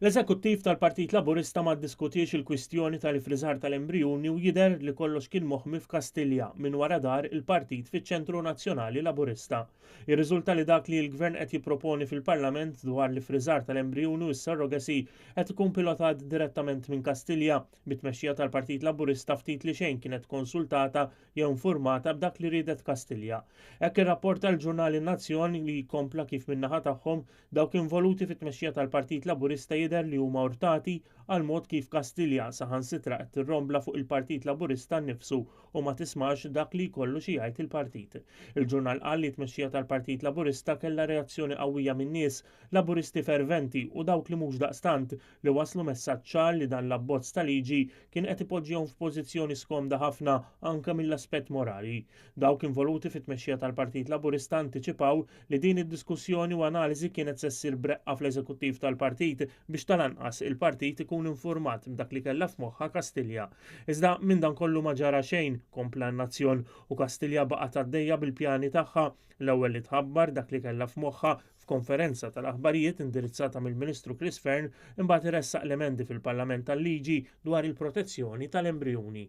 L-Eżekuttiv tal-Partit Laburista ma ddiskutiex il-kwistjoni tal-iffriżar tal-embrijuni u jidher li kollox kien moħmi f'Kastilja minn wara dar il-partit fiċ-Ċentru Nazzjonali Laburista. Jirriżulta li dak li l-Gvern qed jipproponi fil-Parlament dwar l-iffriżar tal-embrijuni u s-surrogacy qed ikun pilotat direttament minn Kastilja, bit-tmexxija tal-Partit Laburista ftit li xejn kienet konsultata jew infurmata b'dak li riedet Kastilja. Hekk irrapporta l-ġurnal In-Nazzjon li kompla kif min-naħa tagħhom dawk involuti fit-tmexxija tal-Partit Laburista jidher li huma urtati għall-mod kif Kastilja saħansitra qed tirrombla fuq il-Partit Laburista nnifsu u ma tismax dak li jkollu xi jgħid il-partit. Il-ġurnal qal li t-tmexxija tal-Partit Laburista kellha reazzjoni qawwija min-nies, Laburisti ferventi u dawk li mhux daqstant, li wasslu messaġġ ċar li dan l-abbozz ta' liġi kien qed ipoġġihom f'pożizzjoni skomda ħafna anke mill-aspett morali. Dawk involuti fit-tmexxija tal-Partit Laburista antiċipaw li din id-diskussjoni u analiżi kienet se ssir b'reqqa fl-eżekuttiv tal-partit biex tal-anqas il-partit ikun infurmat b'dak li kellha f'moħħha Kastilja. Iżda minn dan kollu ma ġara xejn, kompla n-Nazzjon, u Kastilja baqgħet għaddejja bil-pjani tagħha, l-ewwel li tħabbar dak li kellha f'moħħha F'konferenza tal-aħbarijiet indirizzata mill-Ministru Chris Fearne imbagħad iressaq l-emendi fil-Parlament għal-liġi dwar il-protezzjoni tal-embrijuni.